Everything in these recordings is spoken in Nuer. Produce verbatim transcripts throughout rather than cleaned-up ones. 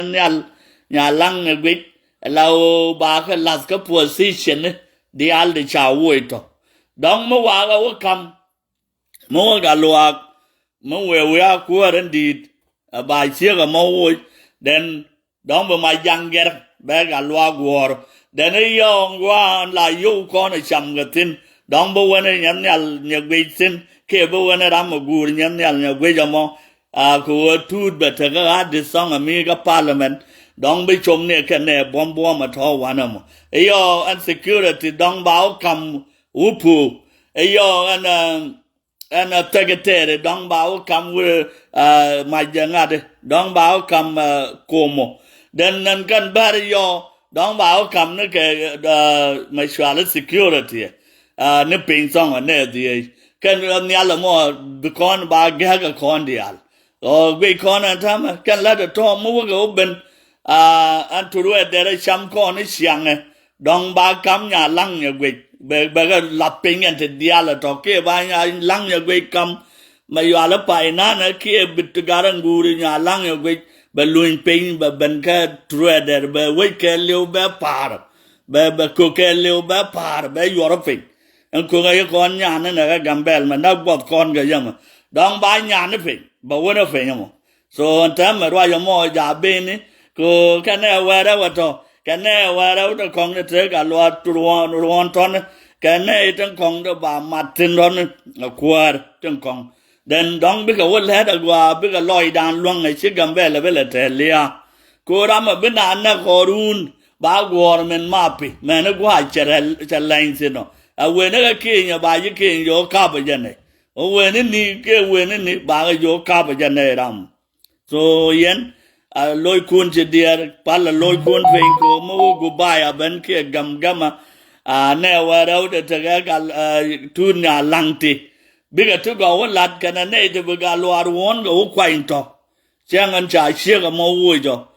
nhial, Nyalan Nyaguic, la ɣöö ba kɛ la̱th kä position diaal ti ca wuɔc tɔ. Dɔ̱ŋ mi wakä wä ka̱m, mi wä Gatluak, mi wëë wi̱i̱ a kuäär in di̱i̱t, ɛ ba ciek ɛmɔ wuɔc, then dɔ̱ŋ bi Majaŋ Gɛr bɛ Gatluak guɔ̱ɔ̱r. Then i̱ yɔɔŋ gua̱a̱n la yio̱w kɔn ɛ cam kɛ thi̱n, dɔ̱ŋ bi wen ɛ Nyalan Nyaguic thi̱n, kiɛ bi wen ɛ ram ɛ guur Nyalan Nyaguic ɛmɔ. A kɛ ɣöö Tuut bɛ tekɛ Addis Thɔŋ ɛ mi kä parliament, dɔ̱ŋ bi com ni kɛ nɛ buɔ̱m buɔ̱m ɛ tɔ̱ wanɛ mɔ. I̱ yɔɔŋ ɛn security dɔ̱ŋ ba wä ka̱m wä puɔ̱ɔ̱k. I̱ yɔɔŋ ɛn, ɛn, ɛn secretary dɔ̱ŋ ba wä ka̱m wä, ɛ, Majaŋ Ŋa̱t, dɔ̱ŋ ba wä ka̱m, ɛ, Komo. Then nɛn kɛn bär yɔɔŋ dɔ̱ŋ ba wä ka̱m ni kɛ, ɛ, mɛ cuali security, ɛ, ni piny thɔŋ ɛ nɛ dhiec. Kɛn nhial ɛmɔ bi kɔn ba gɛ̈k ɛ kɔn diaal. Ɔ guic kɔn ɛn täämɛ kɛn la̱t ɛ tɔ̱ mi wäkɛ wä ben. A ɛn tur wɛ derɛ cam kɔn i̱ ciaŋɛ, dɔ̱ŋ ba ka̱m Nyalan Nyaguic bɛ, bɛ kɛ lath piny ɛn ti diaal ɛ tɔ̱ kiɛ ba Nyalan Nyaguic ka̱m. Mɛ yual i̱ pay nanɛ kiɛ bi ti gat ɛn guuri Nyalan Nyaguic bɛ luny piny bɛ ben kɛ tur wɛ derɛ bɛ wec kɛ li̱w bɛ pa̱a̱r. Bɛ, bɛ kök kɛ li̱w bɛ pa̱a̱r bɛ yuɔr piny. Ɛn kök ɛ yi kɔn nyan ni nɛ kɛ Gambɛl mɛ na guɔth kɔn kɛ yɛmɛ. Dɔ̱ŋ ba nyan ni piny bɛ wen ɛ piny ɛmɔ. So ɛn täämɛ ruac ɛmɔ ja beni kɛ kɛnɛ wɛrɛ wɛ tɔ, kɛnɛ wɛrɛ wɛ tɔ kɔŋ ni te Gatluak ruɔ̱n, ruɔ̱n tɔni, kɛnɛ i̱ tin kɔŋ ti ba mat thi̱n tɔni ɛ kuäär tin kɔŋ. Then dɔ̱ŋ bikɛ wä lɛt agua bikɛ lɔcdan luäŋ ɛ ci Gambɛl ɛ bi lɛ tɛl lia̱a̱. Kɛ ɣöö ram ɛ bi naan nɛ kɔɔrun ba guɔ̱ɔ̱r min mapi mɛn i̱ gua̱a̱ cɛ rɛl cɛ lɛny thi̱n ɔ. Ɛ wen i̱ kɛ kieny ɛ ba ji̱ kieny yo̱o̱ kap ɛ jɛ nɛy. Ɛ wen i̱ ni kiɛ wen i̱ ni ba kɛ yo̱o̱ kap ɛ jɛ nɛy ram. So yɛn a lockun ci diɛɛr pal a lockun piny kɛ ɣöö mi wä Gubaya ben kiɛ Gamgama. A nɛ wä rɛw dee tekɛ gal, a, Tuut Nyalan ti. Bikɛ ti gɔw wä lat kɛnɛ nɛy ti bi Gatluak ruɔ̱n kɛ wä kuany tɔ. Cäŋ ɛn ca ciek ɛmɔ woc ɔ.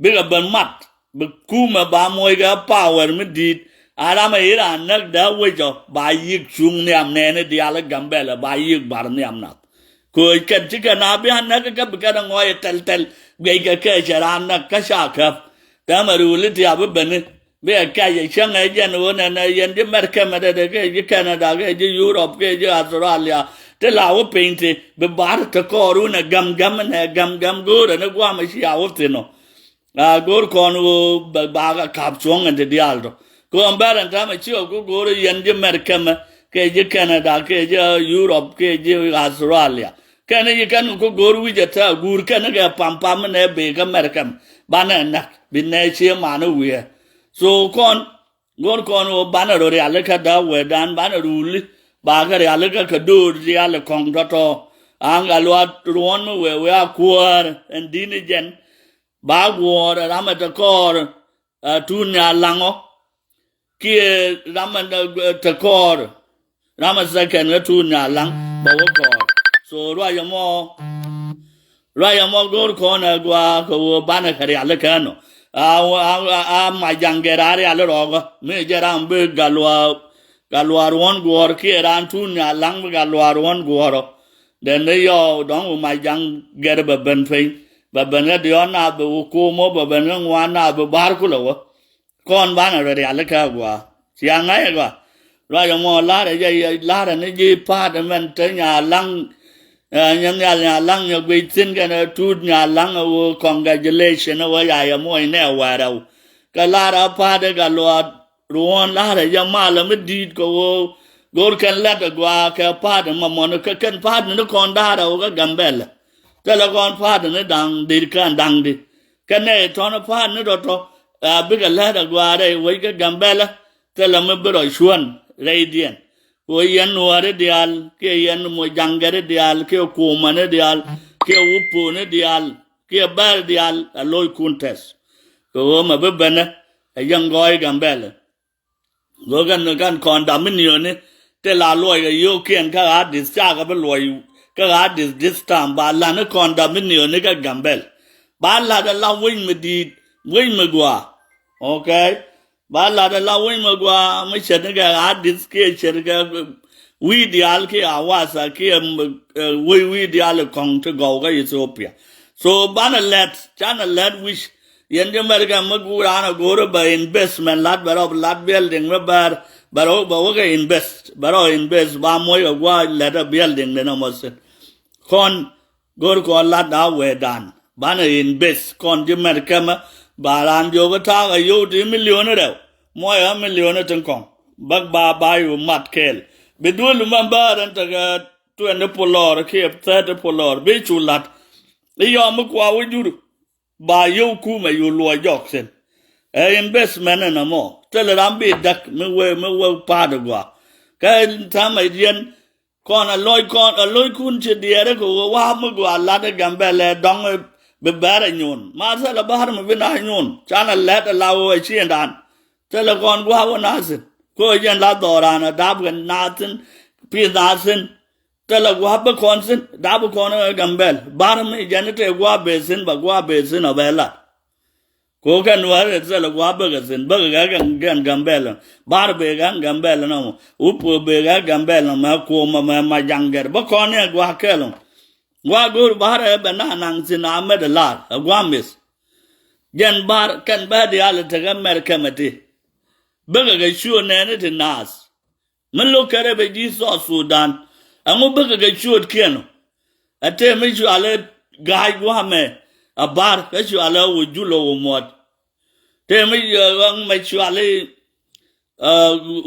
Bikɛ ben mat bi kumɛ ba moc kɛ power mi di̱i̱t. A ram ɛ i̱ raan näk dee wec ɔ ba yiëk cuŋ nhiam nɛɛni diaal i̱ Gambɛl ɛ ba yiëk bar nhiam nath. Kɛ ɣöö kɛn ci kɛn a bi a näk kä bi kɛn a ŋɔɔc ɛ tɛl tɛl guic kɛ kɛ cɛ raan näk kä ca käp. Täämɛ rööli ti a bi beni. Bi ɛ kɛc ɛ cäŋ ɛ jɛn ɣöö nɛn ɛ yɛn ji̱ Mɛrkɛ mɛ dɛdɛ kɛ ji̱ Canada kɛ ji̱ Europe kɛ ji̱ Australia. Ti la wä piny ti bi bar ti kɔɔr wun ɛ gam gam nɛ gam gam go̱o̱rɛ ni guam ɛ ci a wä thin ɔ. A go̱o̱r kɔn ɣöö bɛ ba kɛ kap cuɔ̱ŋ ɛn ti diaal tɔ. Kɛ ɣöö ɛn bɛr ɛn täämɛ ci ɣɔk kä go̱o̱r yɛn ji̱ Mɛrkɛ mɛ kɛ ji̱ Canada kɛ ji̱ Europe kɛ ji̱ Australia. Kɛn ji̱ kɛn kɛ go̱o̱r wi̱c ɛ tɛ̈ guur kɛn kɛ pam pam mi nɛ bëë kä Mɛrkɛ mɛ banɛ näk bi nɛ cie man wi̱i̱ ɛ. So kɔn go̱o̱r kɔn ɣöö banɛ rɔ rialikä däk wɛɛdan banɛ ruli ba kɛ rialikä kɛ do̱r riali kɔŋ tɔ̱tɔ̱. Aŋ Gatluak ruɔ̱n mi wëë wëë a kuäär ɛn di̱t ni jɛn. Ba guɔ̱ɔ̱r ɛ ram ɛ te kɔɔr, ɛ, Tuut Nyalan ɔ kiɛ ram ɛ te kɔɔr ram ɛ second kä Tuut Nyalan bɛ wä kɔɔr. So ruac ɛmɔ ruac ɛmɔ go̱o̱r kɔn ɛ gua kɛ ɣöö banɛ kɛ rialikä nɔ. A, a, a, a Majaŋ Gɛr a riali rɔɔkä mi jɛ ram bi Gatluak Gatluak ruɔ̱n guɔ̱ɔ̱r kiɛ raan Tuut Nyalan bi Gatluak ruɔ̱n guɔ̱ɔ̱r ɔ. Dɛn ni yɔw dɔ̱ŋ wi Majaŋ Gɛr bɛ ben piny bɛ ben kä diɔ̱ɔ̱n naath bɛ wi ko̱o̱m ɔ bɛ ben kä ŋuan naath bɛ ba̱a̱r kulɛ wä. Kɔn banɛ rɔ rialikä gua cia ŋa̱c ɛ gua. Ruac ɛmɔ la̱rɛ jɛ la̱rɛ ni ji̱ pa̱a̱t ɛmɛn te Nyalan. Ɛ, Nyalan Nyalan Nyaguic thi̱n kɛnɛ Tuut Nyalan ɛ ɣöö congratulation ɛ ɣöö ya yɛ muɔc nɛ wɛɛrɛw. Kɛ la̱rɛ pa̱a̱t ɛ Gatluak ruɔ̱ɔ̱n la̱rɛ jɛ malɛ mi di̱i̱t kɛ ɣöö go̱o̱r kɛn lɛt ɛ gɔaa kɛ pa̱a̱t ɛ mamɔni kɛ kɛn pa̱a̱t ni ni kɔn da̱a̱r ɛ ɣöö kä Gambɛlɛ. Thilɛ kɔn pa̱a̱t ni da̱ŋ di̱i̱t kɛn da̱ŋ di̱i̱t kɛ nɛy tɔ̱ni pa̱a̱t ni tɔ̱tɔ̱. Ɛ bikɛ lɛt ɛ gɔaa rɛy wec kä Gambɛlɛ. Thilɛ mi bi rɔ cuɔ̱n rɛydiɛn. Kɛ ɣöö yɛn nuääri diaal kiɛ yɛn mɔ jaŋgɛri diaal kiɛ kuumani diaal kiɛ wuponi diaal kiɛ bɛɛr diaal a loc kun tɛth. Kɛ ɣöö mɛ bi benɛ a yɛn gɔɔy Gambɛlɛ. Go̱o̱r kɛn kɛn kɔn dominioni ti la luɔc kɛ yio̱o̱kiɛn kä Addis cakɛ bi luɔc kä Addis this time ba la̱t ni kɔn dominioni kä Gambɛl. Ba la̱t ala wec mi di̱i̱t wec mi gɔaa. Okay. Ba la̱t ala wec mi gɔaa mi ce̱t ni kɛ Addis kiɛ ce̱t kɛ wi̱i̱ diaal kiɛ Awasa kiɛ, eh, wec wi̱i̱ diaal kɔŋ ti gɔw kä Ethiopia. So banɛ lɛt canɛ lɛt wi̱c Yɛn ji̱ America mi guur raan a go̱o̱r bɛ investment lat bɛ rɔ lat building mi bɛr bɛ rɔ bɛ wä kɛ invest bɛ rɔ invest ba muɔc kɛ gua̱a̱c lɛt a building den a mɔ thin. Kɔn go̱o̱r kɔn lat a wee dan banɛ invest kɔn ji̱ America mɛ ba raan jiök ta̱a̱ kɛ yio̱w ti million rɛw muɔc a million tin kɔŋ bäk ba ba yu mat kɛɛl bi duel mɛ bäär ɛn tekɛ twenty pull or kiɛ thirty pull or bi cu la̱t. I̱ yɔm mi kua wä jur ba yio̱w kumɛ yu luɔc jɔk thi̱n. Ɛ investment ɛn ɛmɔ thilɛ ram bi däk mi wee mi wee pa̱a̱t ɛ gɔaa. Kä ta̱mɛ yɛn kɔn a lɔc kɔn a lɔckun ci diɛɛrɛ kɛ wee wa̱a̱ mi gɔaa lat ɛ Gambɛlɛ dɔ̱ŋ bi bɛr ɛ nyuun ma thilɛ ba̱a̱r mi bi na nyuun canɛ lɛt ɛ la wee ɛ ciëndan. Thilɛ kɔn gua̱a̱ wä na thi̱n ko̱ jɛn la dhɔran a dap kɛ na thi̱n pi̱th na thi̱n. Thilɛ gua̱a̱ bä kɔn thi̱n dap bä kɔn ɛ Gambɛl ba̱r mi jɛn i̱ tëë gua̱a̱ bee thi̱n ba gua̱a̱ bee thi̱n ɔ bɛ lat. Ko̱ kɛn wä ri thilɛ gua̱a̱ bä kɛ thi̱n bä kɛ kɛ kɛn Gambɛl ba̱r bee kɛ Gambɛl nɔ mɔ wä puɔ bee kɛ Gambɛl nɔ mɛ kuɔmɔ mɛ ma jaŋ gɛr bä kɔn ɛ gua̱a̱ kɛl ɔ. Gua̱a̱ go̱o̱r ba̱r ɛ bɛ na naŋ thi̱n a mɛt ɛ lar ɛ gua̱a̱ mith. Jɛn ba̱r kɛn bä diaal tekɛ mɛr kɛmɛ ti. Bä kɛ kɛ cuɔ nɛɛni ti naath. Mi lo̱k kɛ rɛpɛ ji̱ South Sudan ɛŋu bäkɛ kɛ ciöötkiɛn ɔ. Ɛ tëë mi cualɛ ga̱a̱c gua̱a̱mɛ a ba̱r kä cualɛ wä jul ɔ wä muɔt. Tëë mi ɣäŋ mɛ cualɛ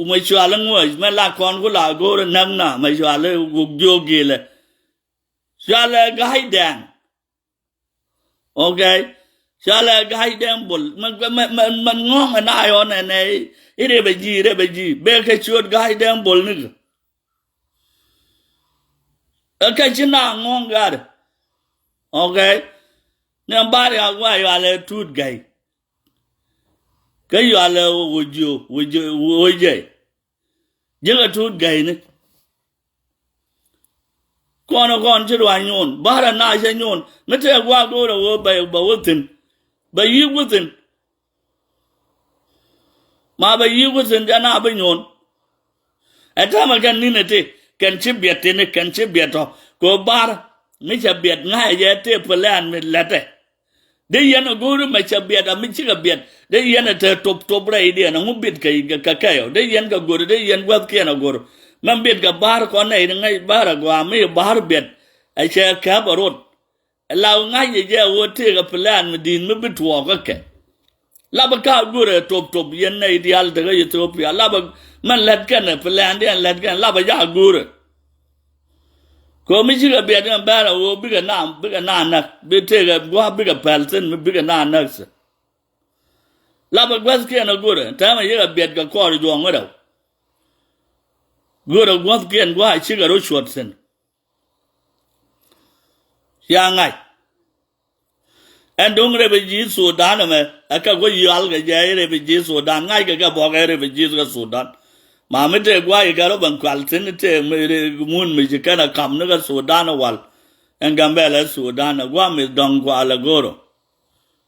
mɛ cualɛ ŋuɔ̱c mɛ la kɔn ku la go̱o̱r näk na mɛ cualɛ wä jiök gilɛ. Cualɛ ga̱a̱c dɛŋ. Ok. Cɔalɛ ga̱a̱c dɛŋ bol mɛ mɛ mɛ mɛ ŋɔ̱ŋ ɛ na yɔn ɛ nɛ i̱ rɛpɛ ji̱ rɛpɛ ji̱ bee kɛ ciöt ga̱a̱c dɛŋ bol nikɛ. Ɛ kɛ ci na ŋɔ̱ŋ gat. Ok. Nɛ bar ya gua yualɛ tuut gay. Kä yualɛ wä jiö wä jiö wä jɛ. Ji̱kɛ tuut gäyni. Kɔn kɔn ci ruac nyuun bärɛ na cɛ nyuun mi tëë gua̱a̱k do̱rɛ ɣöö bɛ bɛ wä thi̱n. Bɛ yi̱k wä thi̱n. Ma bɛ yi̱k wä thi̱n jɛ na bi nyuun. Ɛ täämɛ kɛn ni̱n ɛ ti kɛn ci biɛt tini kɛn ci biɛt tɔ kɛ ɣöö bär mi cɛ biɛt ŋa̱cɛ jɛ tëë pälɛ̈n mi lɛtɛ. Dee yɛn a go̱o̱ri mɛ cɛ biɛt a mi cikɛ biɛt dee yɛn a te top top rɛydiɛn a ŋu bit kɛ kɛ kɛyɔ dee yɛn kɛ go̱o̱ri dee yɛn gua̱thkiɛn a go̱o̱ri. Mɛn bit kɛ ba̱a̱r kɔn nɛy ri ŋäc ba̱a̱r a gɔaa mi ba̱a̱r biɛt a cɛ kɛp a rot. Ɛ la ŋa̱c yɛ jɛ a ɣöö tëëk a plan mi di̱i̱t mi bi tuɔɔk kä kɛ. Lapɛ ka go̱rɛ top top yɛn nɛy diaal tekä Ethiopia lapɛ mɛn lät kɛnɛ plan diɛn lät kɛnɛ lapɛ ja go̱rɛ. Kɛ ɣöö mi cikɛ biɛt in bɛ̈ɛ̈r a ɣöö bikɛ na bikɛ na näk bi tëëkɛ gua̱a̱p bikɛ pɛl thi̱n mi bikɛ na näk thi̱n. Lapɛ guäthkiɛn a go̱rɛ täämɛ yikɛ biɛt kɛ kɔɔr juɔ̱ɔ̱ŋ rɛw. Go̱rɛ guäthkiɛn gua̱a̱ cikɛ rɔ cuɔt thi̱n. Cia ŋa̱c. Ɛn do̱ŋ refugee Sudan ɛmɛ ɛ kɛ guɔ yual kɛ jɛ i̱ refugee Sudan ŋa̱ckɛ kɛ bɔk ɛ refugee kɛ Sudan. Ma mi tëë gua̱a̱c kɛ rɔ ben kual thi̱n tëë mi ri mun mi ci kɛn ɛ ka̱m ni kɛ Sudan ɛ wal. Ɛn Gambɛl ɛ Sudan ɛ gua̱a̱ mi dɔ̱ŋ kual ɛ go̱o̱rɔ.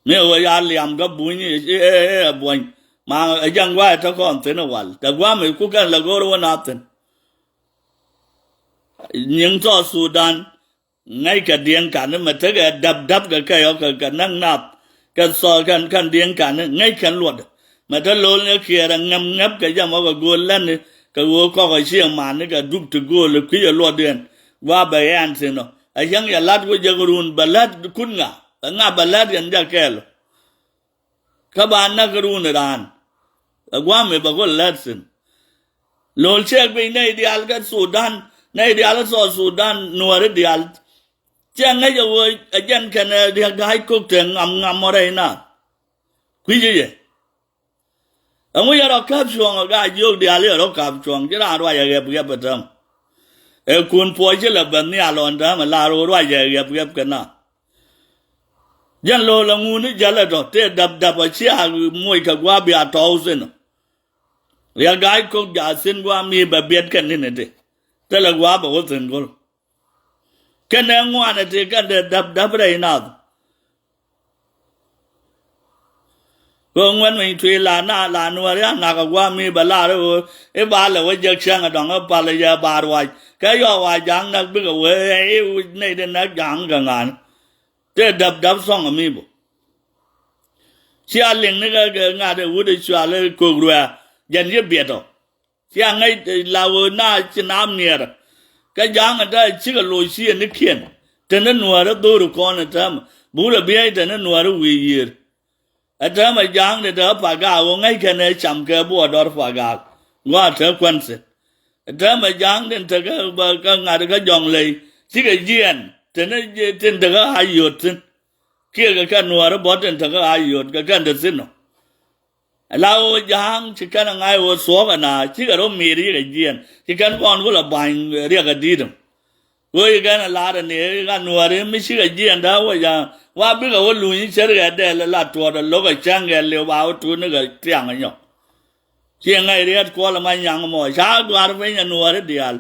Mi ɛ wä ya liam kä buny i̱ ɛ buɔ̱ny. Ma ɛ ja̱ŋ gua̱a̱c ɛ te kɔn thi̱n ɛ wal tɛ gua̱a̱ mi ku kɛn lɛ go̱o̱rɔ wä na thi̱n. Nyiŋ South Sudan. Ŋäc kɛ diɛŋ kani mɛ tekɛ däp däp kɛ kɛ yɔ kɛ kɛ näk nath kɛ thɔɔk kɛn kɛn diɛŋ kani ŋäc kɛn luɔt. Mɛ te lo̱l ni kiɛɛr ɛ ŋɛp ŋɛp kɛ jam ɔ kɛ go̱o̱l lätni kɛ ɣöö kɔk ɛ ciɛ mani kɛ dup ti go̱o̱l ɛ kui̱c ɛ luɔtdiɛn. Gua̱a̱ bɛ yɛn thi̱n ɔ ɛ cäŋ yɛ la̱t wä jek run bɛ la̱t kun ŋa ɛ ŋa bɛ la̱t yɛn jak kɛɛl. Kä ba näk run raan. Ɛ gua̱a̱m mi bɛ ku lɛt thi̱n. Lo̱l cɛɛk piny nɛy diaal kä Sudan nɛy diaal kä South Sudan nuääri diaal. Cɛ ŋäc ɛ ɣöö ɛ jɛn kɛn ɛ riäk ga̱a̱c kok te ŋam ŋam mɔ rɛy na. Kui̱c yɛ. Ɛŋu yɛ rɔ käp cuɔ̱ɔ̱ŋ ɛ gaa jiök diaal yɛ rɔ käp cuɔ̱ɔ̱ŋ ci raan ruac ɛ ɣɛp ɣɛp ɛ täm. Ɛ kun puɔc ci lɛ ben nhial ɣɔn täämɛ la ro̱o̱ ruac ɛ ɣɛp ɣɛp kɛ na. Jɛn lo̱o̱l aŋun i̱ jäl ɛ tɔ tëë däp däp ɔ ciaak moc kɛ gua̱a̱p bia tɔ̱w thi̱n ɔ. Riɛk ga̱a̱c kok jaathin gua̱a̱p mi bɛ biɛt kɛ ni̱n iti. Thilɛ gua̱a̱p ɛ wä thi̱n go̱l. Kɛn ɛ ŋuan iti kɛn dee däp däp rɛy nath. Kɛ ŋuɛn weny tui̱ la na la nuɔ̱ɔ̱r ya nak ɛ gua̱a̱p mi bɛ lar i̱ ɣöö i̱ ba lɛ wä jek cäŋ ɛ dɔ̱ŋ i̱ pal i̱ yɛ ba ruac kɛ yɔɔk wa ja̱a̱ŋ näk bikɛ wee i̱ wi̱c nɛy ti näk ja̱a̱ŋ kɛ ŋa̱a̱n. Tëë däp däp thɔ̱ŋ ɛ mi bä. Cia liŋ ni kɛ kɛ ŋa̱t ɛ wut ɛ cual ɛ kök ruɛ̈ɛ̈ jɛn ci biɛt ɔ. Cia ŋäc la ɣöö na ci na miɛɛr. Kä ja̱a̱ŋ ɛ te cikɛ loc ci ɛ nikiɛn te ni nuäärä dho̱ri kɔn ɛ täämɛ burɛ biey te ni nuäärä wi̱i̱ yiër. Ɛ täämɛ ja̱a̱ŋ ni te Pagak ɣöö ŋäc kɛn ɛ cam kɛ buɔɔdɔr Pagak. Ŋɔaa te kuän thi̱n. Ɛ täämɛ ja̱a̱ŋ tin tekä bä kä ŋa̱t kä jɔ̱ŋ ley cikɛ jiɛɛn tin tin tekä a yio̱t thi̱n. Kiɛ kɛ kɛn nuäärä bä tin tekä a yio̱t kɛ kɛn te thi̱n ɔ. Ɛ la ɣöö ja̱a̱ŋ ci kɛn ɛ ŋa̱c ɣöö thuɔ̱k ɛna cikɛ rɔ mi̱i̱t yikɛ jiɛɛn ci kɛn kɔn ku la ba̱ny riɛk ɛ di̱i̱t ɛm. Ɣöö ci kɛn ɛ la̱r ɛ ni ɣän nuääri mi cikɛ jiɛɛn da̱a̱ wä ja̱a̱ŋ wa bikɛ wä luny cär kɛ dɛl ɛ la tuɔɔt ɛ lo̱k ɛ cäŋ kɛ liw ba wä tuut ni kɛ tiaŋ ɛ nyɔk. Ciɛ ŋäc riɛt kuɔl ɛ ma nyaŋ mɔ ca gua̱r piny ɛ nuääri diaal.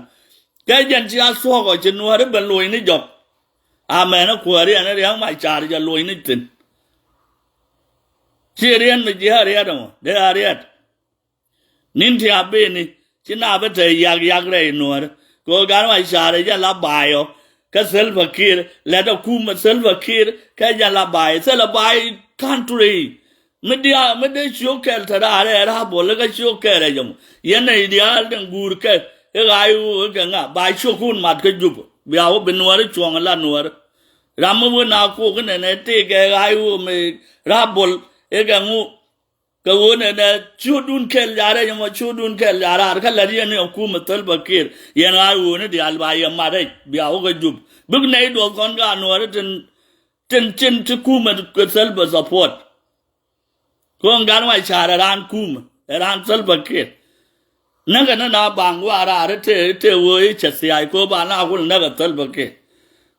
Kɛ jɛn ci a thuɔ̱k ɔ ci nuääri ben luɔ̱c ni jɔk. Amɛn ɛ kuääri ɛn ɛ riäŋ ma car jɛ luɔ̱c ni thi̱n. Ci riɛn mi ji̱ a riɛt ɛmɔ dee a riɛt. Ni̱n ti a beni ci na bi te yak yak rɛy nuääri. Kɛ ɣöö gat ma car jɛ la ba̱a̱c ɔ. Kä Salva Kiir lɛt a kumɛ Salva Kiir kɛ jɛ la ba̱a̱c thilɛ ba̱a̱c country. Mi diaal mi dee ciök kɛl te raar ɛ ra̱a̱ bol kä ciök kɛl rɛc ɛmɔ yɛn nɛy diaal den guur kɛ i̱ ɣaac ɣöö i̱ kɛ ŋa ba ciökun mat kä Jubɛ. Bia wä bi nuääri cuɔ̱ŋ la nuääri. Ram mi wä na kok inɛnɛ tëëkɛ ɣaac ɣöö mi ra̱a̱ bol i̱ kɛ ŋu. Kɛ ɣöö nɛnɛ ciökdun kɛl ca rɛc ɛmɔ ciökdun kɛl ca raar kä la̱t yɛn ni ɛ kumɛ Salva Kiir yɛn ɣaac ɣöö ni diaal ba yɛ mat rɛc bia wä kä Jubɛ. Bik nɛy duɔth kɔn ka nuääri tin tin tin ti kumɛ Salva support. Ko̱n gat ma car ɛ raan kumɛ ɛ raan Salva Kiir. Näkɛ ni na baŋ wa raar i̱ te i̱ te ɣöö i̱ cɛ thia̱a̱c ko̱ ba na kul näkɛ Salva Kiir.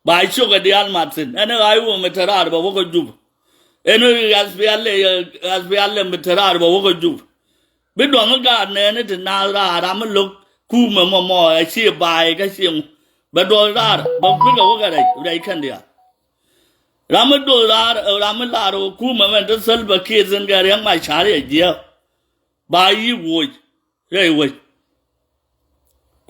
Ba ciökɛ diaal mat thi̱n ɛn i̱ ɣaac wumɛ te raar bɛ wä kä Jubɛ. Ɛn i̱ S P L A S P L A mi te raar bɛ wä kä Jubɛ. Bi duɔ̱ŋ i̱ gaat nɛɛni ti naath raar ram mi lo̱k kumɛ mɔmɔ ɛ ci ba̱a̱y kä cieŋ. Bɛ duɔth raar bɛ kui̱ kɛ wä kɛ rɛc rɛc kɛn diaal. Ram mi doth raar ram mi laar ɣöö kumɛ mɛn te Salva Kiir thi̱n kɛ Riɛk Macar yɛ jiääk. Ba yi̱ woc rɛy wec.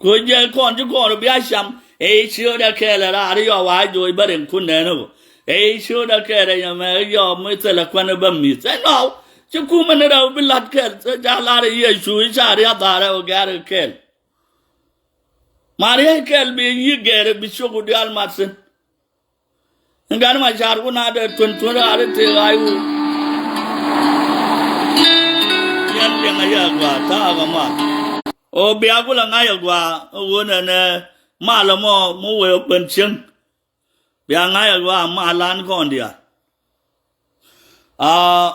Ku jɛ kɔn ci kɔn rɔ bia cam ëë ciötdɛ kɛɛl ɛ raar yɔw a joc bä riŋ kun nɛɛni ɣöö ëë ciötdɛ kɛɛl ɛ yɛmɛ yɔw mi thilɛ kuɛn ɛ bä mi̱th ɛ nɔw. Ci kumɛ ni rɛw bi la̱t kɛɛl ca lar ɛ Yecu i̱ ca riath dhaar ɛ ɣöö gɛ̈r kɛ kɛɛl. Ma ria̱c kɛɛl bi yi̱ gɛ̈r ɛ bi ciök ku diaal mat thi̱n. Ɛn gat ma car kun a dee tuän tuän raar i̱ tëë ɣaac wu. Yɛn liɛŋ a yɛ gɔaa ta̱a̱ kɛ mal. Ɣöö bia ku la ŋa̱c a gɔaa ɣöö nɛnɛ mal ɛmɔ mi wee ben cieŋ. Bia ŋa̱c a gɔaa mal lan kɔn diaal. Aa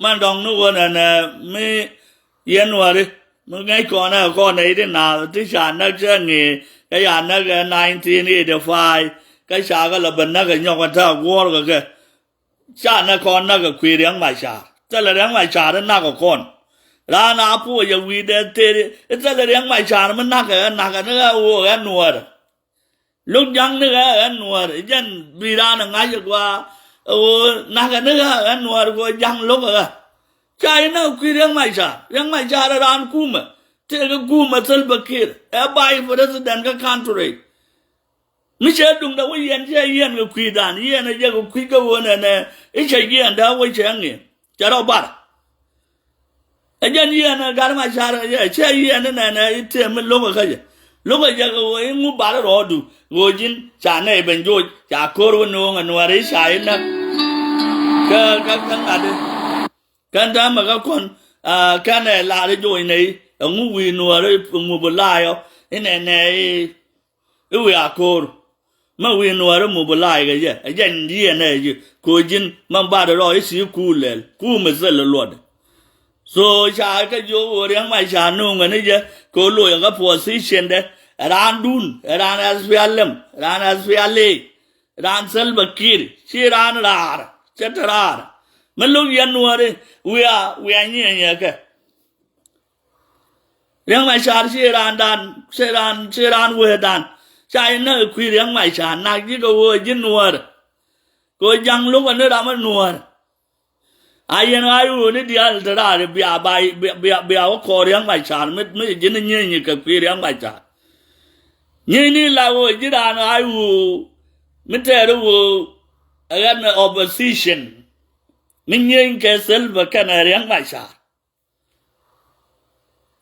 mɛn dɔ̱ŋ ni ɣöö nɛnɛ mi yɛn wäri mi ŋäc kɔn ɛ kɔn nɛy ti naath ti ca näk cä ŋëë kä ca näk ɛ nineteen eighty five kä ca kɛ lɛ ben näk ɛ nyɔk ɛ te a guɔ̱ɔ̱r kɛ kɛ. Ca näk kɔn näk ɛ kui̱ Riɛk Macar thilɛ Riɛk Macar i̱ nak ɛ kɔn. Raan a puɔc ɛ wi̱i̱dɛ theri i̱ thilɛ Riɛk Macar mi nak ɛ ɛ nak ɛ ni ɣä ɣöö ɛ nuäärä. Lo̱k ja̱ŋ ni ɣä ɣän nuäär jɛn bi raan ɛ ŋa̱c ɛ gɔaa. Ɛ ɣöö na̱kɛ ni ɣä ɣän nuäär kɛ ɣöö ja̱ŋ lo̱k ɛ ɣä. Ca inɛ kui̱ Riɛk Macar, Riɛk Macar ɛ raan kumɛ. Tëëkɛ kumɛ Salva Kiir ɛ vice president kä country. Mi cɛ duŋdɛ wä yɛn cɛ yɛn kɛ kui̱dan yɛn ɛ jɛ kɛ kui̱ kɛ ɣöö nɛnɛ i̱ cɛ yɛn dee wä cɛ ŋi̱i̱n. Cɛ rɔ bar. Ɛ jɛn yiɛn ɛ Gat Macar ɛ cɛ yiɛn ɛ nɛnɛ i̱ tëë mi lo̱kɛ kä jɛ. Lo̱kɛ jɛ kɛ ɣöö i̱ ŋu bar rɔɔdu ɣöö ji̱n ca nɛy ben joc ca ko̱r wä no̱o̱ŋ ɛ nuäär i̱ ca i̱ näk. Kä kä kä ŋa̱t i̱ kɛn täämɛ kä kɔn. Kɛn ɛ lar i̱ joc nɛy ɛ ŋu wi̱i̱ nuäär i̱ ŋu bi la̱a̱c ɔ i̱ nɛnɛ i̱ i̱ wiaa ko̱o̱r. Mä wi̱i̱ nuäärä mobilize kɛ jɛ ɛ jɛn yiëë nɛ ji̱ ko̱ ji̱n mä bat rɔ i̱ ci kuul lɛl kuumɛ thil luɔt. So ca kä jiök ɣöö Riɛk Macar nuŋ ɛ ni jɛ kɛ ɣöö loc ɛ kä position dɛ. Ɛ raandun ɛ raan S P L M ɛ raan S P L A ɛ raan Salva Kiir ci raan raar cɛ te raar. Mi lo̱k yɛn nuääri wiaa wiaa nyieenyɛ kɛ. Riɛk Macar ci raandan ci raan ci raan wee dan. Ca inɛ kui̱ Riɛk Macar nak ji̱ kɛ wee ji̱ nuäär. Kɛ wee ja̱ŋ lo̱k ni ram nuäär. A yɛn a yo̱o̱ni diaal te raar bia ba bia bia wä kɔɔr Riɛk Macar mi mi ji̱n nyieny kɛ kui̱ Riɛk Macar. Nyieny ni la wee ji̱ raan a yo̱o̱ mi tɛɛr wee ɛ ɣän opposition. Mi nyieny kɛ Salva kɛnɛ Riɛk Macar.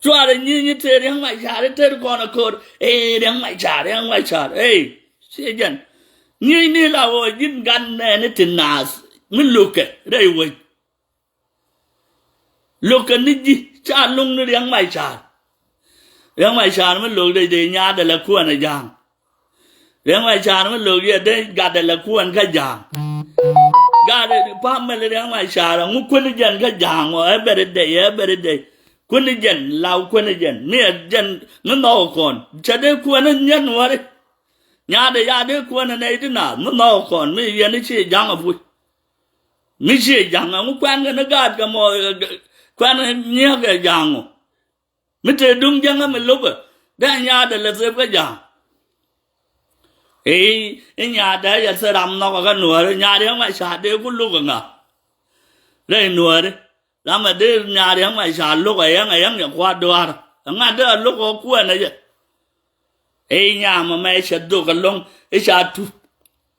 Cuarɛ nyieny i̱ tëë Riɛk Macar i̱ tëë kɔn a ko̱r. Ëë, Riɛk Macar, Riɛk Macar. Ëë, ciɛ jɛn. Nyieny ni la ɣöö ji̱n gat nɛɛni ti naath mi lo̱kɛ rɛy wec. Lo̱kɛ ni ji̱ ca lo̱ŋ ni Riɛk Macar. Riɛk Macar mi lo̱k dee dee nyaadɛ lɛ kuɛn ɛ ja̱a̱ŋ. Riɛk Macar mi lo̱k yɛ dee gatdɛ lɛ kuɛn kä ja̱a̱ŋ. Gatdɛ pam mɛl Riɛk Macar ɛŋu kuäni jɛn kä ja̱a̱ŋ ɔ ɛ bɛri dee ɛ bɛri dee. Kuäni jɛn law kuäni jɛn mi ɛ jɛn mi nhɔk kɔn cɛ dee kuɛn ɛ nyɛn wari. Nyaadɛ ya dee kuɛn ɛ nɛy ti naath mi nhɔk kɔn mi yɛn i̱ ci ja̱a̱ŋ ɛ puc. Mi ciɛ ja̱ŋ ɛŋu kuɛn kɛ ni gaat kɛ mɔ kuɛn nyiäk kɛ ja̱ŋ ɔ. Mi tëë duŋ jäŋä mi lopɛ dee nyaadɛ lɛ thep kä ja̱ŋ. Ëë, i̱ nyaadɛ yɛ thep ram nhɔk kä nuäär nyaadɛ yɛ ŋuɛ ca dee ku luk ɛ ŋa. Rɛy nuäär ram ɛ dee nyaadɛ yɛ ŋuɛ ca luk ɛ yɛŋ ɛ yɛŋ yɛ kua̱r dua̱a̱r. Ɛ ŋa̱t dee ɛ luk ɛ kuɛn ɛ yɛ. I̱ nyam ɛmɛ cɛ dhok ɛlɔ̱ŋ i̱ ca tup.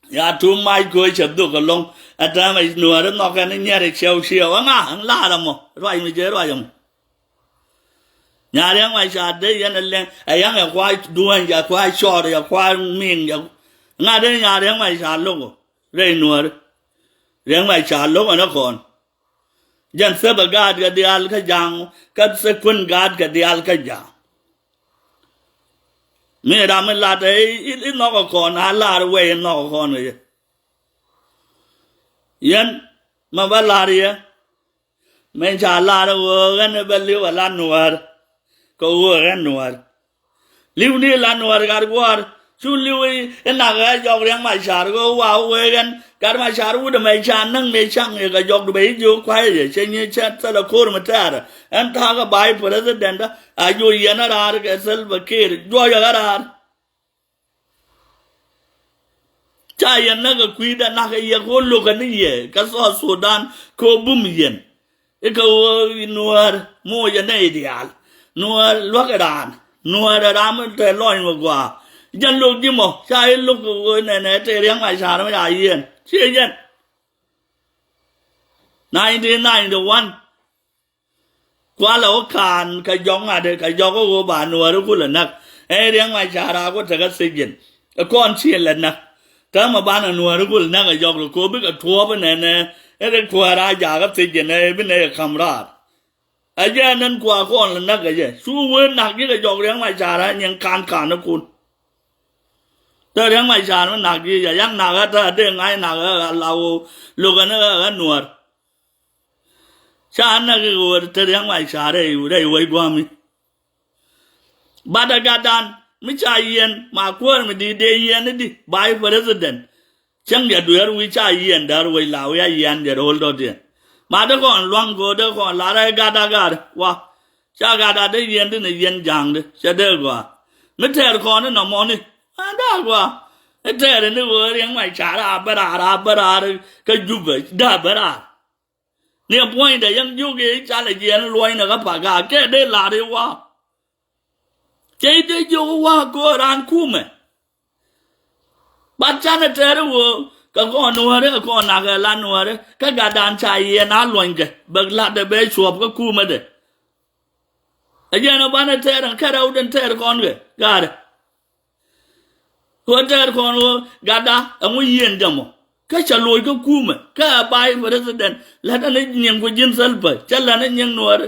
Ya tup mac köö cɛ dhok ɛlɔ̱ŋ. Ɛ täämɛ nuääri nhɔkɛ ni nyɛri ciɛw ciɛw ɛŋa ɛŋ la̱r ɛmɔ ruac mi jɛ ruac ɛmɔ. Nyaari ɛŋ mac ca dee yɛn ɛlɛŋ ɛ yɛŋ ɛ kua̱c duäny ɛ kua̱c cɔɔr ɛ kua̱c miŋ ɛ. Ŋa̱t dee nyaari ɛŋ mac ca lo̱k ɔ rɛy nuääri. Riɛŋ mac ca lo̱k ɛn ɛ kɔn. Jɛn thepɛ gaat kɛ diaal kä ja̱a̱ŋ kä thep kuän gaat kɛ diaal kä ja̱a̱ŋ. Mi ram mi lat ɛ i̱ nhɔk ɛ kɔn a lar wɛy i̱ nhɔk ɛ kɔn kɛ yɛ. Yɛn mɛ bä lar yɛ mɛ ca lar ɛ ɣöö ɣän ɛ bä li̱w ɛ la nuäär. Kɛ ɣöö ɣän nuäär. Li̱w ni la nuäär gat gua̱a̱r cu li̱w i̱ nak ɣɛ jɔk Riɛŋ Macar kɛ ɣöö wa wee ɣän gat Macar wut ɛmɛ ca näk ni caŋ i̱ kɛ jɔk dup ɛ i̱ jiök kua̱c ɛ cɛ nyi cɛ thilɛ ko̱r mi tɛɛrɛ. Ɛn tha̱a̱k ɛ ba̱a̱c president a jiök yɛn ɛ raar kɛ Salva Kiir juɔc ɛ ɣä raar. Ca yɛn näk kɛ kui̱dɛ nak kɛ yɛ kɛ ɣöö lo̱kɛ ni yɛ kɛ South Sudan kɛ ɣöö bum yɛn. I̱ kɛ ɣöö nuäär moc ɛ nɛy diaal. Nuäär luäk ɛ raan nuäär ɛ ram mi te lɔny wä gua̱a̱. Jɛn lo̱k ji̱ mɔ ca i̱ lo̱k kɛ ɣöö nɛnɛ te Riɛŋ Macar mi ca yiɛn ciɛ jɛn. Nineteen ninety one. Kualɛ wä kaan kɛ jɔk ŋa̱t kɛ jɔk ɣöö ba nuääri kulɛ näk. Ɛn Riɛŋ Macar a ku tekä thiec jɛn ɛ kɔn ci lɛ näk. Täämɛ banɛ nuääri kulɛ näk ɛ jɔk kɛ ko̱o̱p bikɛ tuɔɔp inɛnɛ. Ɛn ri kuäär a jakä thiec jɛn ɛ bi nɛ kɛ ka̱m raar. Ɛ jɛ ɛn ɛn kua kɔn lɛ näk ɛ jɛ cu wee nak ji̱ kɛ jɔk Riɛŋ Macar a nyiɛŋ ka̱n ka̱n ikun. Te Riɛŋ Macar mi nak ji̱ jɛ ya̱ŋ nak ɛ te a dee ŋa̱c nak ɛ la ɣöö lo̱kɛ ni ɛ ɛ nuäär. Ca näk i̱ ɣöö te Riɛŋ Macar rɛy rɛy wec gua̱a̱mi. Bat ɛ gatdan mi ca yiɛn ma kuäär mi di̱i̱t dee yiɛn i̱di vice president. Cäŋ jɛ dueer wi̱i̱ ca yiɛn däär wec la wi̱i̱ a yiɛn jɛ ro̱o̱l dɔ̱diɛn. Ma dee kɔn lua̱ŋ go̱o̱r dee kɔn lar ɛ gatda gat wa. Ca gatda dee yiɛn di ni yiɛn ja̱a̱ŋdi cɛ dee gɔaa. Mi tɛɛr kɔn inɔmɔni a daa gɔaa. I̱ tɛɛr ini ɣöö Riɛŋ Macar a bä raar a bä raar kä Jubɛ daa bä raar. Ni a puɔ̱nydɛ yɛn jiök i̱ calɛ jiɛɛn luɔ̱cnɛ kä Pagak kɛ dee la̱r i̱ wa̱a̱. Cɛ i̱ dee jiök i̱ wa̱a̱ köör raan kumɛ. Bat canɛ tɛɛr i̱ ɣöö kɛ kɔn nuääri kɛ kɔn nakɛ la nuääri kä gatdan ca yiɛɛn a luɔ̱nykɛ bɛ la̱tdɛ bɛ cuɔ̱p kä kumɛdɛ. Ɛ jɛn ɛ banɛ tɛɛr ɛn kɛ rɛw den tɛɛr kɔn kɛ ga̱a̱rɛ. Kɛ ɣöö tɛɛr kɔn ɣöö gatda ɛŋu yieen jɛ mɔ kä cɛ loc kä kumɛ kä ɛ vice president lät ɛn i̱ nyiŋ ku ji̱n Salva cä lät ɛn i̱ nyiŋ nuääri.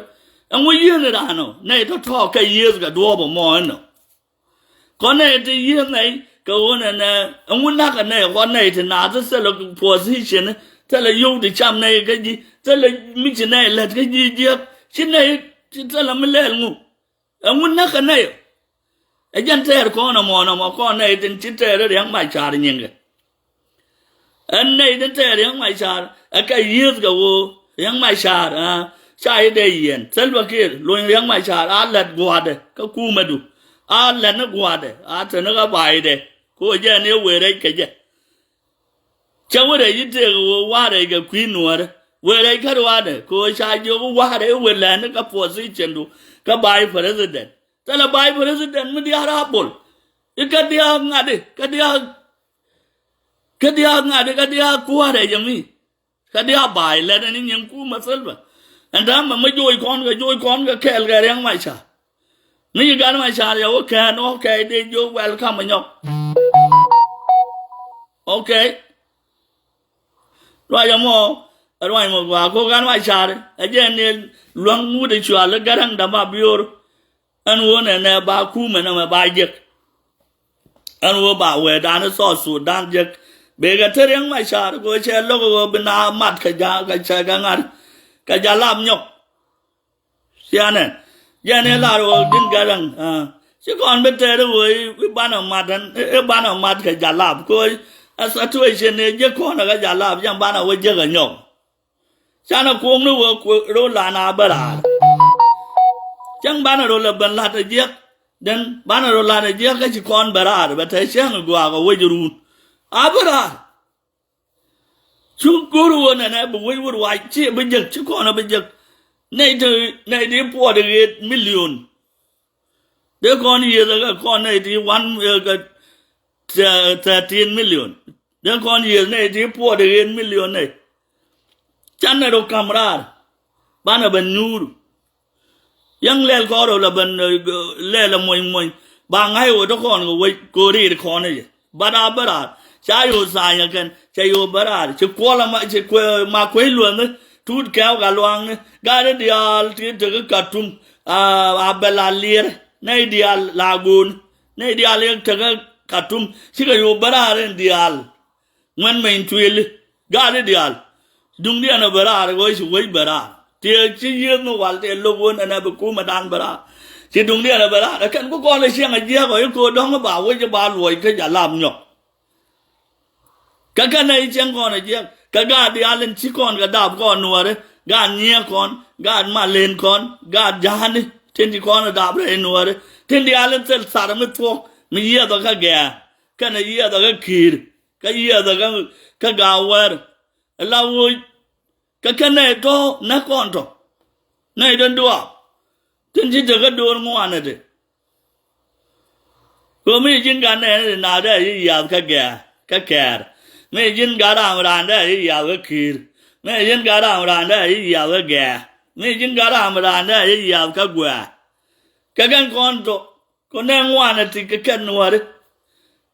Ɛŋu yieen raan ɔ nɛy tɔ̱tɔ̱ kɛ yiëëth kɛ duɔ̱ɔ̱p ɛmɔ ɛnɔ. Kɔn nɛy ti yiëëth nɛy kɛ ɣöö nɛnɛ ɛŋu na̱k ɛ nɛy kɔn nɛy ti naath thilɛ position thilɛ yio̱w ti cam nɛy kä ji̱ thilɛ mi ci nɛy lät kä ji̱ jiäk ci nɛy ci thilɛ mi lɛl ŋu. Ɛŋu näk kɛ nɛy ɔ? Ɛ jɛn tɛɛr kɔn ɛmɔ nɔmɔ kɔn nɛy tin ci tɛɛr Riɛŋ Macar nyiŋkɛ. Ɛn nɛy tin tɛɛr Riɛŋ Macar ɛ kɛ yiëëth kɛ ɣöö Riɛŋ Macar ɛ ca i̱ dee yiɛn Salva Kiir luny Riɛŋ Macar a lät gua̱a̱dɛ kä kumɛdu a lät ni gua̱a̱dɛ a te ni kä baydɛ. Kɛ ɣöö jɛn i̱ wëë rɛc kɛ jɛ. Cä wä rɛy i̱ tëëk ɣöö wa̱a̱ rɛy kɛ kui̱ nuäärä wëë rɛy kä ruaadɛ kɛ ɣöö ca jiök wa̱a̱ rɛy wëë lɛ̈ni kä position du kä vice president. Thilɛ vice president mi diaal a bol i̱ kä diaal ŋa̱di kä diaal kä diaal ŋa̱di kä diaal kuäärɛ jɛ mi. Kä dia ba̱a̱c lɛt ɛn i̱ nyin kumɛ Salva. Ɛn täämɛ mi joc kɔn kɛ, joc kɔn kɛ kɛɛl kɛ Riɛk Macar. Mi ci gat Macar yɛ wä kɛn ɣɔ̱ kɛɛc dee jiök welcome Nyɔk. Okay. Ruac ɛmɔ, ruac mɔ gɔaa ko gat Macar ɛ jɛn ni luäŋ wut ɛ cual i̱ Garaŋ däm a biöör. Ɛn ɣöö nɛnɛ ba kumɛ nɛmɛ ba jek. Ɛn ɣöö ba wɛɛdan i̱ South Sudan jek. Bëë kɛ te Riɛk Macar kɛ ɣöö cɛ lo̱k ɣöö bi na mat kɛ ja, kɛ cɛ kɛ ŋa̱r kɛ Jalap Nyɔk. Cianɛ jɛn i̱ lar ɣöö din Garaŋ, ah, ci kɔn bi tɛɛr i̱ ɣöö i̱ banɛ mat ɛn, i̱ banɛ mat kɛ Jalap kɛ ɣöö ɛ situation ni jek kɔn ɛ kɛ Jalap jɛn banɛ wä jek ɛ Nyɔk. Canɛ kuɔŋni wä kuɛ rol lan a bä raar. Cäŋ banɛ rol ɛ ben la̱t ɛ jiäk. Den banɛ rol la̱t ɛ jiäk kä ci kɔn bɛ raar bɛ te cäŋ ɛ guaak ɛ wec run. A bä raar. Cu go̱r wä nɛnɛ bi wec wä ruac ci bi jek ci kɔn ɛ bi jek. Nɛy ti, nɛy ti puɔt ɛ ɣet million. Dee kɔn yiëth ɛ kɛ kɔn nɛy ti one, ɛ, kɛ thir-, thirteen million. Dee kɔn yiëth nɛy ti puɔt ɛ ɣet million nɛy. Canɛ rɔ ka̱m raar. Banɛ bɛ nyuur. Yäŋ lɛl kɔn rɔ lɛ ben, eh, lɛl ɛ muɔ̱ny muɔ̱ny. Ba ŋa̱c ɣöö te kɔn kɛ wec kɛ ɣöö riir kɔn i̱ yɛ. Bat a bä raar. Ca yo̱o̱ tha̱a̱ny ɛ kɛn. Cɛ yo̱o̱ bä raar. Ci kuɔl ɛmɔ, ci kuɛ, ma kuec luäŋni. Tuut kɛ̈ɛ̈u ka luaŋni. Gat i̱ diaal ti tekä Katum. A, a bɛ la liɛr. Nɛy diaal la go̱o̱n. Nɛy diaal yɛ tekä Katum. Cikɛ yo̱o̱ bä raar in diaal. Ŋuɛn meny tuëëli. Gat i̱ diaal. Duŋdiɛn ɛ bɛ raar ɣöö ci wec bɛ raar. Tiee ci yiëëth mi wal tëë lo̱k ɣöö ɛn ɛ bi kumɛdan bɛ raar. Ci duŋdiɛn ɛ bɛ raar. Ɛ kɛn ku kɔn ɛ cieŋ ɛ jiääk ɔ i̱ ko̱o̱r dɔ̱ŋ i̱ ba wec i̱ ba luɔc kä Jalap Nyɔk. Kä kɛn ɛ i̱ cieŋ kɔn ɛ jiääk. Kä gaat diaal in ci kɔn kɛ dap kɔn nuɔɔri. Gaat nyiëë kɔn. Gaat malen kɔn. Gaat ja̱a̱ni. Tin ci kɔn ɛ dap rɛy nuɔɔri. Tin diaal in thil thar mi thuɔ̱k. Mi yiëëth ɔ kä gɛ̈ɛ̈. Kɛn ɛ yiëëth ɔ kä ki̱i̱r. Kä yiëëthä kä, kä ga̱a̱ wär. Ɛ la woc. Kä kɛ nɛy tɔ̱ näk kɔn tɔ̱. Nɛy dɔ̱ŋ duaar. Tin ci tekä do̱r ŋuanɛ ti. Kɛ mi ji̱n gat nɛy ni ti na dee a yi yath kä gɛ̈ɛ̈r, kä kɛɛr. Mi ji̱n gat ram raan dee a yi yath kä ki̱i̱r. Mi ji̱n gat ram raan dee a yi yath kä gɛ̈ɛ̈r. Mi ji̱n gat ram raan dee a yi yath kä guɛ̈ɛ̈r. Kɛ kɛn kɔn tɔ̱. Kɔ nɛ ŋuanɛ ti kɛ kɛn nuɔri.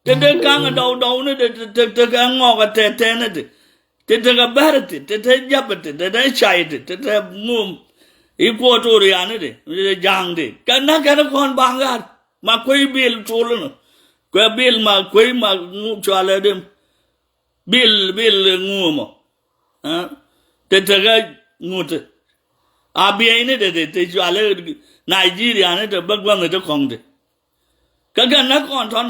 Te te kaŋ dɔw dɔw ni te te te kɛ ŋɔk ɛ tɛ tɛ ni ti. Te te kɛ bɛr ti, te te jap ti, te te cay ti, te te ŋum. I̱ kuɔt tor yani ti, te jaŋ ti. Kɛ na kɛn kɔn baŋ gar. Ma kuey bil tul ni. Kuɛ bil ma kuey ma ŋu cualɛ dim. Bil, bil ŋuumɔ. Ɛ? Te tekɛ ŋut. A biɛy ni te te te cuali Nigeria ni te bä gua̱n ni te kɔŋ te. Kä kɛn nä kɔn tɔn.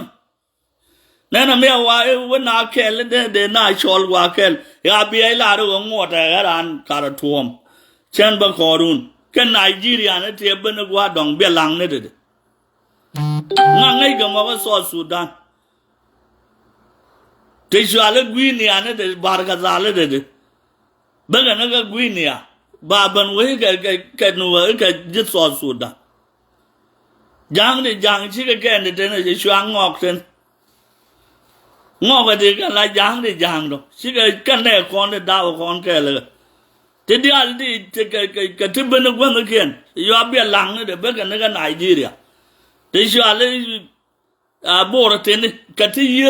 Nɛnɛ mi a wa i̱ wä na kɛl i̱ dee dee na cɔl wa kɛl. Ya biɛy la ri wä ŋuɔt ɛ ɣä raan karɛ tuɔm. Cɛn bä kɔɔrun. Kɛn Nigeria ni te bä ni gua̱ dɔŋ biɛ laŋ ni te te. Ŋa ŋäc kɛ mɔk ɛ South Sudan. Te cuali Guinea ni te bar kɛ thal ni te te. Bäkɛ ni kɛ Guinea. Ba ben wee kɛ, kɛ, kɛ ni wee kɛ ji̱ South Sudan. Ja̱a̱ŋ ti ja̱a̱ŋ cikɛ kɛn ti ten ɛ cɛ cua ŋɔk ten. Ŋɔk ɛ ti kɛn la ja̱a̱ŋ ti ja̱a̱ŋ dɔ. Cikɛ kɛn nɛ kɔn ti dap kɔn kɛɛl kɛ. Ti diaal ti, ti kɛ, kɛ, kɛ ti ben guänh kiɛn. Yua biɛ laŋ ni de bäkɛ ni kɛ Nigeria. Ti cuali a Bor teni kɛ ti yiëë